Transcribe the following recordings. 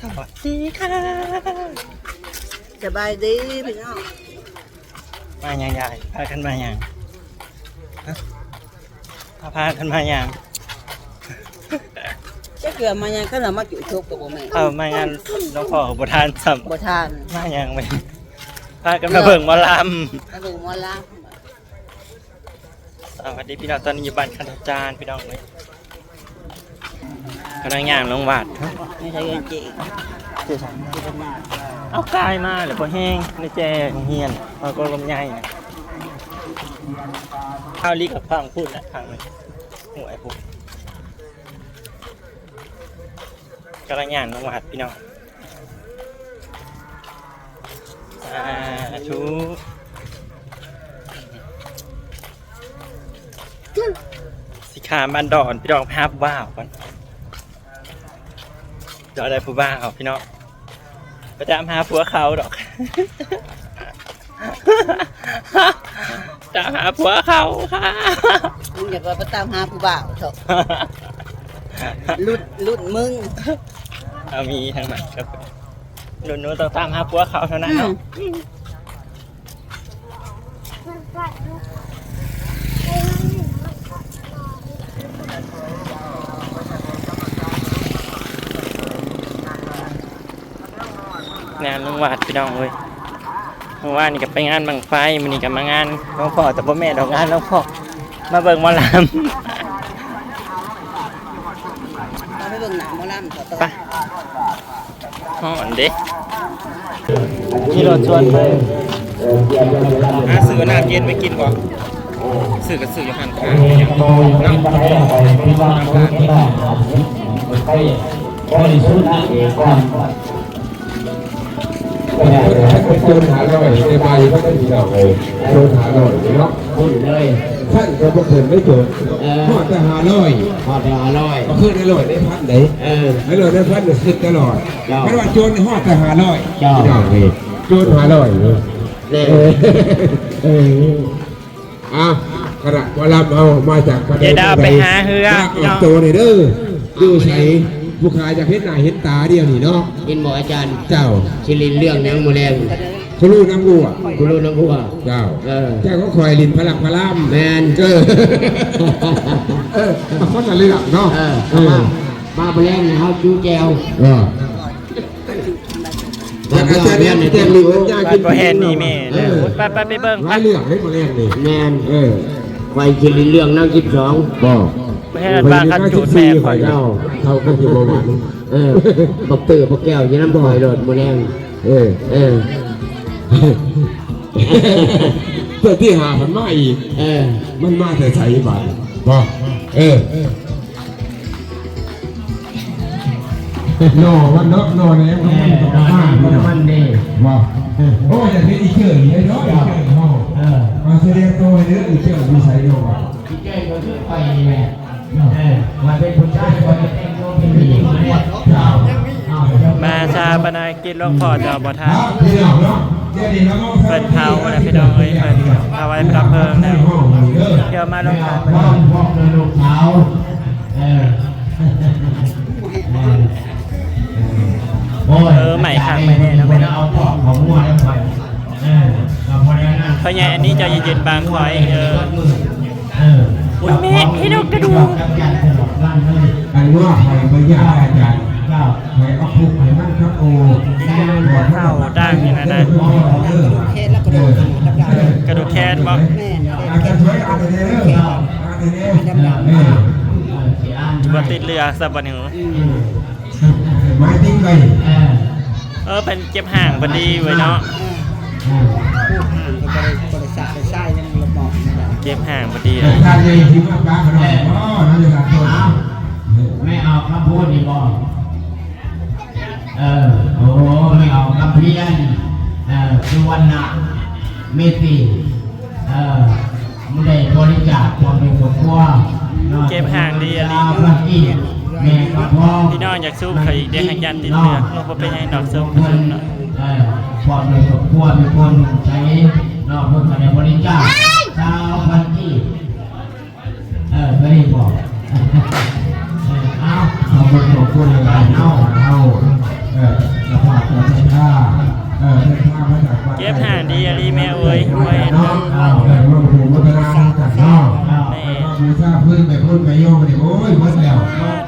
ສະບາຍດີຄ່ະ ສະບາຍດີພີ່ນ້ອງ. ມາຫຍັງຍາຍ? ພາກັນມາຫຍັງ? ຮະ? ພາ ພາກັນມາຫຍັງ? ຈັກເທື່ອມາຫຍັງ ຄັນວ່າມາຈຸດທູບກໍບໍ່ແມ່ນ. ເອີ ມາງານຫຼວງພໍ່ກໍບໍ່ທານຊ້ຳ. ບໍ່ທານ. ມາຫຍັງແມ່ນ? ພາກັນມາເບິ່ງໝໍລຳ. ມາເບິ່ງໝໍລຳ. ສະຫວັດດີພີ່ນ້ອງ ຕອນນີ້ຢູ່ບ້ານຄັນທະຈານພີ່ນ້ອງເອີຍ. ກຳລັງຍ່າງລົງວັດ. ເອົາກາຍມາແລ້ວ ພໍແຮງໃນແຈໂຮງຮຽນ ເຮົາກໍລົມໃຫຍ່ນະ. ເອົາລີກກັບຝັ່ງພຸ້ນນະ ທາງຫ້ວຍພຸ້ນ. ກຳລັງຍ່າງລົງວັດພີ່ນ້ອງ. ສາທຸ. ຊິຂ້າມບ້ານດອນ ພີ່ນ້ອງ ໄປຫາຜູ້ບ່າວກ່ອນ. ດອນໄດ້ຜູ້ບ່າວພີ່ນ້ອງ ໄປຕາມຫາຜົວເຂົາດອກ. ຕາມຫາຜົວເຂົາຄ່ະ. ມຶງຢາກວ່າໄປຕາມຫາຜູ້ບ່າວເຖາະ ລຸ້ນ ລຸ້ນມຶງ. ເອົາມີທາງໃໝ່ກັບລຸ້ນໜູຕ້ອງຕາມຫາຜົວເຂົາເທົ່ານັ້ນເນາະ. ອືມ. ງານລົງວັດພີ່ນ້ອງເອີຍ. ເມື່ອວານນີ້ກໍໄປງານບັ້ງໄຟ ມື້ນີ້ກໍມາງານຫຼວງພໍ່ ແຕ່ບໍ່ແມ່ນດອກ ງານຫຼວງພໍ່ ມາເບິ່ງໝໍລຳ. ໄປເບິ່ງໜັງໝໍລຳຕໍ່. ໄປ. ຮ້ອນເດ້. ຂີ່ລົດສວນໄປ. ຫາຊື້ນ້ຳເຢັນໄປກິນບໍ່? ຊື້ກໍຊື້ຢູ່ຮ້ານຄ້າ. ໂຈນຫ້າຮ້ອຍ ແຕ່ບ່າຍເພິ່ນ ພີ່ນ້ອງເອີຍ ໂຈນຫ້າຮ້ອຍເນາະ. ພຸ້ນເລີຍ ຊັ້ນກໍບໍ່ຂຶ້ນໄດ້ໂຈນ. ເອີ ຮອດແຕ່ຫ້າຮ້ອຍ ຮອດແຕ່ຫ້າຮ້ອຍ ບໍ່ຄືນໄດ້ຮ້ອຍໄດ້ພັນເດ້. ເອີ ໄດ້ຮ້ອຍໄດ້ພັນກໍຂຶ້ນຕະຫຼອດ. ເຈົ້າ ແມ່ນວ່າໂຈນຮອດແຕ່ຫ້າຮ້ອຍ. ເຈົ້າ ພີ່ນ້ອງເອີຍ ໂຈນຫ້າຮ້ອຍເນາະ. ເອີ ເອີ ອ່ະ ຄະນະໝໍລຳເຮົາມາຈາກປະເທດ ເຈດາວໄປຫາເຮືອ ອອກໂຕນີ້ເດີ ຢູ່ໃສ? ຜູ້ຂາຍຢາກເຫັນໜ້າເຫັນຕາດຽວນີ້ເນາະ. ເຫັນບໍ່ອາຈານ? ເຈົ້າ ຊິຫຼິ້ນເລື່ອງຫຍັງມື້ແລງ? ຄູລູນຳຫົວ. ຄູລູນຳຫົວ. ເຈົ້າ ເອີ ເຈົ້າກໍຄ່ອຍຫຼິ້ນພະລັກພະລາມ. ແມ່ນ. ເອີ ເອີ ຄົນລະເລື່ອງເນາະ. ເອີ ເອີ ມາ ມາມື້ແລງນີ້ເຮົາຈູແຈ່ວ. ເອີ ອາຈານແຕ່ງ ແຕ່ງ ບັດບໍ່ແຮ່ນນີ້ແມ່. ເອີ ໄປ ໄປ ໄປເບິ່ງ ຫຼາຍເລື່ອງເດ້ມື້ແລງນີ້. ແມ່ນ. ເອີ ຂ້ອຍຊິຫຼິ້ນເລື່ອງນາງສິບສອງ. ບໍ່ ບໍ່ແຮ່ນບາງຄັນຈູດແມ່ຂ້ອຍ. ເຈົ້າ ເຂົາກໍຊິບໍ່ຫວັງ. ເອີ ບັກເຕີບັກແກ້ວຢູ່ນຳຂ້ອຍໂລດມື້ແລງ. ເອີ ເອີ ເທື່ອທີຫ້າມັນມາອີກ. ເອີ ມັນມາແຕ່ໃສບາດນີ້? ບໍ່ ເອີ ໜໍ່ມັນເນາະ ໜໍ່ແນວຂອງມັນ. ເອີ ໜໍ່ມັນເດ້. ບໍ່ ເອີ ໂອ້ ຢາກເຫັນອີເຈີເລີຍເນາະ ອີເຈີເຮົາ. ເອີ ມາສະແດງໂຕໃຫ້ເດີ ອີເຈີຢູ່ໃສເນາະ? ອີເຈີກໍຄືຂ້ອຍນີ້ແຫຼະ. ເອີ ວ່າເປັນຜູ້ຊາຍ ວ່າເປັນຜູ້ຍິງ. ມາຊາປະນາກິດຫຼວງພໍ່ເຈົ້າບໍ່ທັນ ເພິ່ນເຜົາແລ້ວພີ່ນ້ອງເອີຍ. ເພິ່ນເຜົາໄວ້ດັບເພີງແລ້ວ ດຽວມາລົງທານ. ພວກລູກສາວ ເອີ ເອີ ໄໝ້ຄັກໄໝ້ແນ່ເນາະ. ເອົາຂອງງົວແລ້ວຂ້ອຍ ເອີ ກໍບໍ່ໄດ້ນັ້ນ. ພໍ່ໃຫຍ່ ອັນນີ້ເຈົ້າຢ່າຢືນບັງຂ້ອຍເດີ. ເອີ ໂອ້ຍແມ່ ເຫັນດອກກະດູກ. ອັນວ່າຂ້ອຍບໍ່ຢາກອາຈານ ຂ້ອຍເອົາປຸກໃຫ້ມັນກັບໂອ ເຂົ້າຕັ້ງຢູ່ນັ້ນນະ. ກະດູກແຂນບໍ່? ແມ່ນ ອາຈານຊ່ວຍເອົາໄປເດີ ເອົາໄປເດີ ດຳໆ. ເອີ ບໍ່ຕິດເຫຼືອຊະບັດນີ້. ອືມ ໝາຍເຖິງໄປ ເອີ ເອີ ເພິ່ນເກັບຮ່າງເພິ່ນດີເວີຍເນາະ. ເອີ ເອີ ຜູ້ຮ່າງກໍບໍ່ໄດ້ ບໍ່ໄດ້ສະໄດ້ຊາຍຫຍັງລະໝອກ. ເກັບຮ່າງເພິ່ນດີເລີຍ. ທ່ານໃຫຍ່ຊິມາປາກເນາະ. ເອີ ເອີ ແມ່ອອກຄຳພູດນີ້ບໍ່? ເອີ ໂອ້ ແມ່ອອກຄຳພຽນ ເອີ ສຸວັນນະເມຕີ ເອີ ໄດ້ບໍລິຈາກພວກແມ່ຄອບຄົວເນາະ. ເກັບຮ່າງດີອີ່ຫຼີ. ແມ່ກໍພໍ ພີ່ນ້ອງຢາກຊູມເຂົາອີກເດ້ ຫາກຢ້ານຕິດເຫຼືອ. ໂອ້ ບໍ່ເປັນຫຍັງດອກ ຊູມ ເພິ່ນ ເອີ ພວກແມ່ຄອບຄົວມີຄວາມໜ້ຳໃຈເນາະ ເພິ່ນກໍໄດ້ບໍລິຈາກຊາວພັນກີບ. ເອີ ໄດ້ບໍ? ເອີ ເອົາ ຂອບຄຸນ ຂອບຄຸນຫຼາຍໆເນາະ ເຮົາ ເອີ ເອີ ເຈົ້າພາບເຈົ້າສັດທາ ເອີ ເດີນທາງມາຈາກບ້ານ ເກັບຫ້າງດີອີ່ຫຼີແມ່ເອີຍ ແມ່ ເອີ ຮ່ວມບຸນຮ່ວມທານກັນເນາະ ແມ່ ບູຊາພື້ນແມ່ພຸ້ນແມ່ໂຍນີ້ ໂອ້ຍ ໝົດແລ້ວ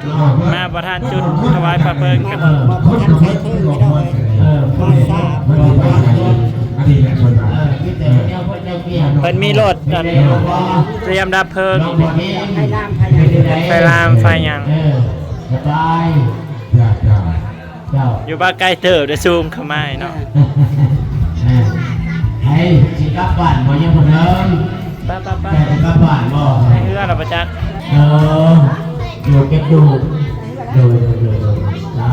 ເອີ ມາບໍ່ທັນຈຸດຖວາຍພະເພີງກັນ ເອີ ຄົນກໍໝົດ ເອີ ມາຊ້າ ມັນຊິໄປໃສ ອັນນີ້ແຫຼະເພິ່ນວ່າ ເອີ ມີແຕ່ແນວເພິ່ນ ເອີ ເຈົ້າກຽມ ເພິ່ນມີລົດອັນ ເອີ ຕຽມດັບເພີງ ໄຟລາມ ໄຟຫຍັງ ເອີ ສະບາຍ ຈ້າ ຈ້າ ເຈົ້າ ຢູ່ບ້ານໄກເຕີບ ໄດ້ຊູມເຂົ້າມາເນາະ ເອີ ໃຜຊິກັບບ້ານບໍ່ ຍາມເພິ່ນເອີຍ ໄປ ໄປ ໄປ ເຈົ້າຊິກັບບ້ານບໍ່ ໃນເຮືອລະບໍ່ຈັກ ເອີ ຢູ່ເກັບດູກ ໂດຍ ໂດຍ ໂດຍ ໂດຍ ສາ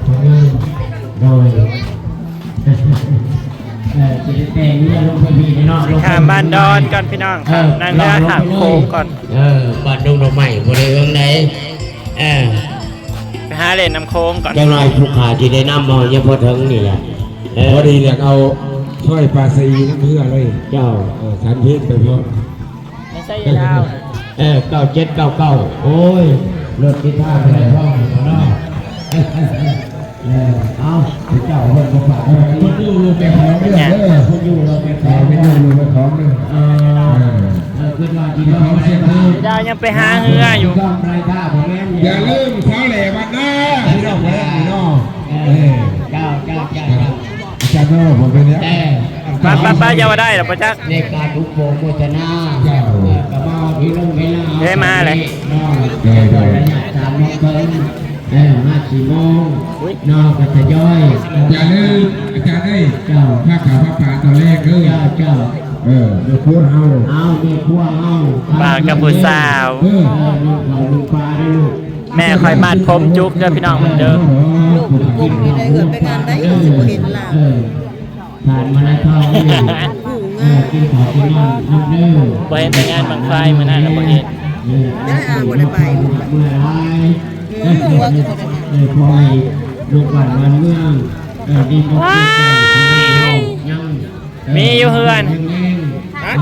ທຸ ໂດຍ ເອີ ຊິໄດ້ແຕ່ງເຮືອລົງໄປພີ້ເນາະ ຂ້າມບ້ານດອນກ່ອນພີ່ນ້ອງ ເອີ ນັ່ງເຮືອຂ້າມໂຂງກ່ອນ ເອີ ບ້ານດົງດອກໄມ້ບໍ່ໄດ້ເອີງໃດ ເອີ ໄປຫາຫຼິ້ນນ້ຳໂຂງກ່ອນ ຈັກໜ່ອຍຜູ້ຂ້າຊິໄດ້ນຳເອົາ ຍັງບໍ່ເຖິງນີ້ແຫຼະ ເອີ ພໍດີແຫຼະ ເອົາສອຍປາສະອີນຳເຮືອເລີຍ ເຈົ້າ ເອີ ສັນເພັນໄປພ້ອມ ໃນໄຊຍະດາວ ເອີ ເກົ້າເຈັດເກົ້າເກົ້າ ໂອ້ຍ ລົດຕິດທາງໄປພ້ອມເນາະ ເອີ ເອົາ ເຈົ້າເພິ່ນບໍ່ຝາກໄວ້ ເພິ່ນຢູ່ລູກແມ່ຂອງເດີ ເອີ ເພິ່ນຢູ່ລູກແມ່ຂອງ ເອີ ເພິ່ນຢູ່ລູກແມ່ຂອງເດີ ເອີ ເອີ ຄິດວ່າຊິເອົາຂອງເສຍເດີ ດາວຍັງໄປຫາເຮືອຢູ່ ຢ່າລືມຊາວແຫຼບ້ານນາ ພີ່ນ້ອງເອີຍເນາະ ເອີ ເອີ ເຈົ້າ ເຈົ້າ ເຈົ້າ ເຈົ້າ ອາຈານເນາະ ບໍ່ເປັນຫຍັງ ເອີ ໄປ ໄປ ໄປ ຢ່າວ່າໄດ້ດອກ ບໍ່ຈັກ ໃນການອຸປະໂມທະນາ ເຈົ້າ ເອີ ກໍມາທີ່ລົງເວລາ ເອີ ມາແຫຼະ ເນາະ ໂດຍ ໂດຍ ໄລຍະສາມໂມງເຄິ່ງ ເອີ ມາສີ່ໂມງ ອຸ້ຍ ເນາະ ກໍທະຍອຍ ຢ່າລືມ ອາຈານເອີຍ ເຈົ້າ ພາຂ້າວພາປາຕອນແລງເດີ ເຈົ້າ ເຈົ້າ ເອີ ແມ່ຄົວເຮົາ ເອົາ ແມ່ຄົວເຮົາ ປາກັບຜູ້ສາວ ເອີ ເອີ ໜຶ່ງເຂົ້າໜຶ່ງປາເດີລູກ ແມ່ຂ້ອຍມັດຜົມຈຸກເດີພີ່ນ້ອງເບິ່ງເດີ ເອີ ເອີ ເອີ ເອີ ເອີ ທ່ານມານາທອງເດີ ເອີ ກິນເຂົ້າກິນນ້ຳນຳເດີ ບໍ່ເຫັນແຕ່ງານບັ້ງໄຟມື້ນັ້ນນະ ບໍ່ເຫັນ ເອີ ເອີ ເອີ ເມື່ອຫຼາຍ ເອີ ເອີ ຂໍໃຫ້ລູກບ້ານບ້ານເມືອງ ເອີ ດີບໍ່ເກີນໄປ ຍັງ ມີຢູ່ເຮືອນ ຮະ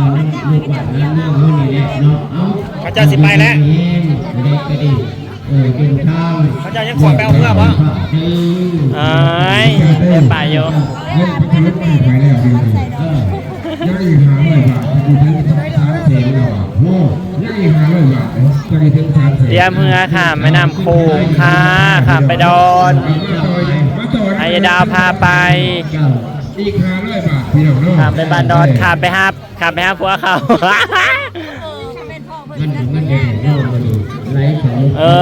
ເຂົາເຈົ້າຊິໄປແລ້ວ ເຂົາເຈົ້າຍັງຂວາງໄປເອົາເຮືອບໍ່ ເອີຍ ໄດ້ໄປຢູ່ ເງິນໄປທະລຸໄປແລ້ວ ດຽວນີ້ ຍັງອີກຫ້າຮ້ອຍບາດ ຈະເຖິງສາມແສນແລ້ວ ໂອ້ ຍັງອີກຫ້າຮ້ອຍບາດ ຈະໄດ້ເຖິງສາມແສນ ຕຽມເຮືອຂ້າມແມ່ນ້ຳໂຂງຄ່າ ຂ້າມໄປດອນ ໃຫ້ຍາດາວພາໄປ ອີກຫ້າຮ້ອຍບາດ ພີ່ນ້ອງເນາະ ຂ້າມໄປບ້ານດອນ ຂ້າມໄປຫາ ຂ້າມໄປຫາຜົວເຂົາ ມັນ ມັນໄປເນາະ ມັນໄຫຼເຂົາ ເອີ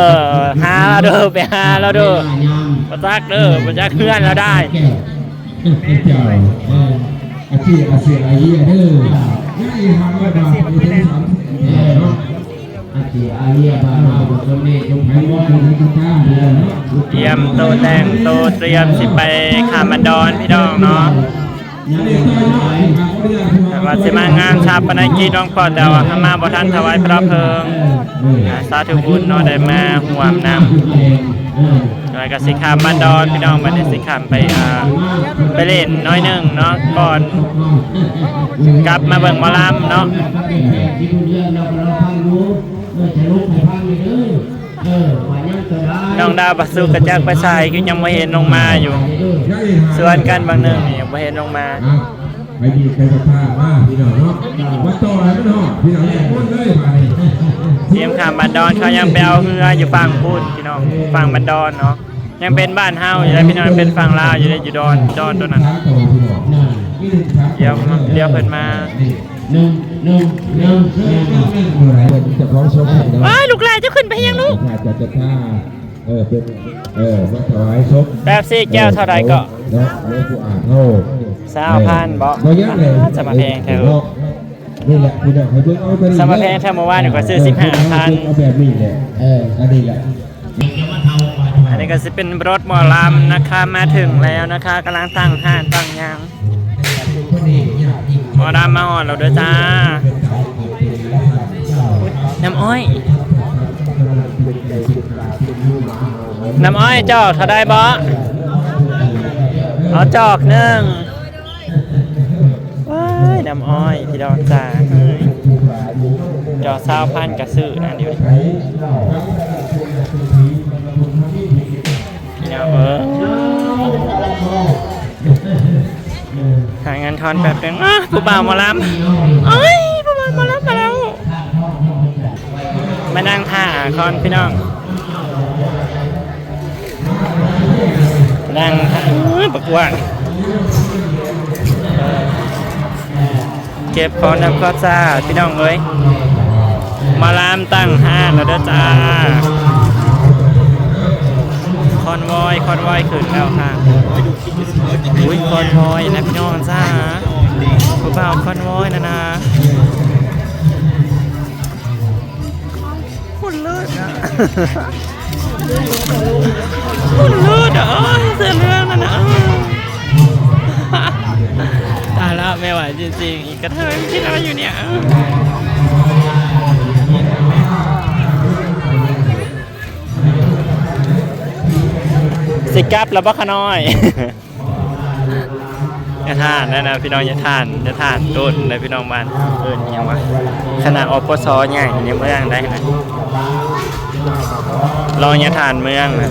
ຫາລາວເດີ ໄປຫາລາວເດີ ບໍ່ຈັກເດີ ບໍ່ຈັກເຮືອນລາວໄດ້ ເຈົ້າ ເອີ ອາເຊ ອາເຊ ອາເຊເດີ ຍັງອີກຫ້າຮ້ອຍບາດ ໄປເຖິງສາມແສນເນາະ ອາເຊ ອາເຊ ບ້ານເຮົາ ສຳເລັດ ສຳເລັດ ຕຽມໂຕແຕ່ງໂຕ ຕຽມຊິໄປຂ້າມບ້ານດອນ ພີ່ນ້ອງເນາະ ແຕ່ວ່າຊິມາງານຊາປະນະກິດນ້ອງປອດ ແຕ່ວ່າເຮົາມາບໍ່ທັນຖວາຍພະເພີງ ອ່າ ສາທຸບຸນເນາະ ໄດ້ມາຮ່ວມນຳ ແລ້ວກໍຊິຂ້າມບ້ານດອນ ພີ່ນ້ອງ ບັດນີ້ຊິຂ້າມໄປ ອ່າ ໄປຫຼິ້ນໜ້ອຍໜຶ່ງເນາະ ກ່ອນກັບມາເບິ່ງໝໍລຳເນາະ ນ້ອງດາວປະສຸກກະຈັກໄປໃສ ຄືຍັງບໍ່ເຫັນລົງມາຢູ່ ຊວນກັນບາງໜຶ່ງນີ້ ຍັງບໍ່ເຫັນລົງມາ ອ່ະ ໄປດີໄປສະພາມາພີ່ນ້ອງເນາະ ມາຕໍ່ໃຫ້ມັນຮອດ ພີ່ນ້ອງ ແຍກຄົນເລີຍບາດນີ້ ຕຽມຂ້າມບ້ານດອນ ເຂົາຍັງໄປເອົາເຮືອຢູ່ຝັ່ງພຸ້ນ ພີ່ນ້ອງ ຝັ່ງບ້ານດອນເນາະ ຍັງເປັນບ້ານເຮົາຢູ່ເດ້ພີ່ນ້ອງ ເປັນຝັ່ງລາວຢູ່ເດ້ ຢູ່ດອນ ດອນໂຕນັ້ນ ດຽວ ດຽວເພິ່ນມາ ໜຶ່ງ ໜຶ່ງ ໜຶ່ງ ໜຶ່ງ ເຈົ້າຂອງສົບເພິ່ນເນາະ ວ້າຍ ລູກຫຼານເຈົ້າຂຶ້ນໄປຫຍັງລູກ ເອີ ເປັນ ເອີ ມາຖວາຍສົບ ແປັບຊີແກ້ວເທົ່າໃດເກາະ ເນາະ ຫຼວງປູ່ອາດເຮົາ ຊາວພັນບໍ ບໍ່ຍາກເລີຍ ສະມາແພງແທ້ເນາະ ນີ້ແຫຼະ ພີ່ນ້ອງ ໃຫ້ເບິ່ງເອົາ ສະມາແພງແທ້ ມື້ວານນີ້ຂ້ອຍຊື້ສິບຫ້າພັນ ເອົາແບບນີ້ແຫຼະ ເອີ ອັນນີ້ແຫຼະ ອັນນີ້ກໍຊິເປັນລົດໝໍລຳນະຄະ ມາເຖິງແລ້ວນະຄະ ກຳລັງຕັ້ງຮ້ານຕັ້ງຫຍັງ ໝໍລຳມາຮອດແລ້ວເດີຈ້າ ນ້ຳອ້ອຍ ນ້ຳອ້ອຍຈອກເທົ່າໃດບໍ ເອົາຈອກໜຶ່ງ ວ້າຍ ນ້ຳອ້ອຍ ພີ່ນ້ອງຈ້າ ຈອກຊາວພັນກະຊື້ນະ ດຽວນີ້ ພີ່ນ້ອງເອີຍ ທ່ອນແປັບໜຶ່ງ. ອ້າ ຜູ້ບ່າວໝໍລຳ. ໂອ້ຍ ຜູ້ບ່າວໝໍລຳມາແລ້ວ. ມານັ່ງຖ້າກ່ອນພີ່ນ້ອງ. ນັ່ງຖ້າ ໂອ້ຍ ບັກອ້ວນ. ເກັບຂອງທຳຄວາມສະອາດພີ່ນ້ອງເອີຍ. ໝໍລຳຕັ້ງຮ້ານແລ້ວເດີຈ້າ. ຄອນວອຍ ຄອນວອຍຂຶ້ນແລ້ວຄ່ະ. ອຸ້ຍ ຄອນວອຍນະພີ່ນ້ອງຈ້າ. ຜູ້ບ່າວຄອນວອຍນະນະ. ໂຄດເລີດນະ. ໂຄດເລີດນະ. ໂອ້ຍ ເສື້ອເຫຼືອງນັ້ນນະ. ຕາຍລະ ແມ່ນຫວາຍຈິງໆ ອີກກະເທີຍມັນເຮັດອະໄລຢູ່ເນຍ. ຊິກັບແລ້ວບໍ່ຂະນ້ອຍ? ຍາທ່ານນັ້ນນະພີ່ນ້ອງ ຍາທ່ານ ຍາທ່ານຕົ້ນໃດພີ່ນ້ອງ. ບ້ານເອີ້ນຫຍັງວະ? ຄະນະ ອປສ ໃຫຍ່ໃນເມືອງໃດນະ. ລອງຍາທ່ານເມືອງນະ.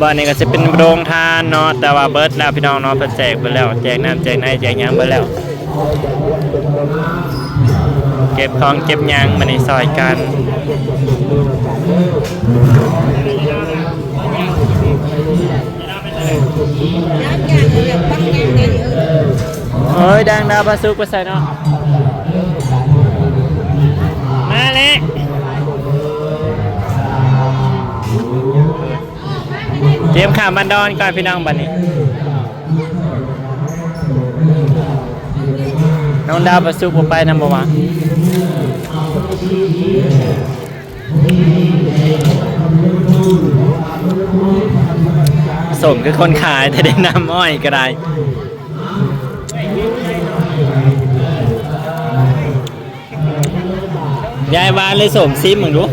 ບ່ອນນີ້ກໍຊິເປັນໂຮງທານເນາະ ແຕ່ວ່າເບິດແລ້ວພີ່ນ້ອງເນາະ. ເພິ່ນແຈກເບິດແລ້ວ ແຈກນ້ຳແຈກໃນແຈກຫຍັງເບິດແລ້ວ. ເກັບຂອງເກັບຫຍັງ ມື້ນີ້ຊ່ອຍກັນ. ເອີຍ ດັ່ງດາວພະສຸກໄປໃສເນາະ? ມາແລ້ວ. ຕຽມຂ້າມບ້ານດອນກ່ອນພີ່ນ້ອງບັດນີ້. ນ້ອງດາວປະສຸກບໍ່ໄປນຳບໍ່ວະ? ສົມຄືຄົນຂາຍ ແຕ່ໄດ້ນ້ຳອ້ອຍກໍໄດ້. ຍາຍຫວານຫຼືສົ້ມ ຊີມເບິ່ງດູ.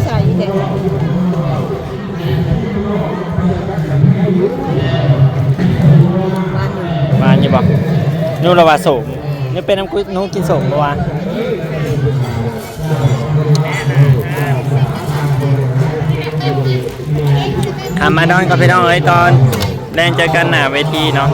ໃສ່ແທ້ ຫວານຢູ່ ຫວານຢູ່ບໍ່? ນູລະວ່າສົ້ມ. ນີ້ເປັນນຳກູ ນູກິນສົ້ມບໍ່ວະ? ອ່ະ ມານອນກ່ອນພີ່ນ້ອງເອີຍ ຕອນແລງເຈີກັນໜ້າເວທີເນາະ.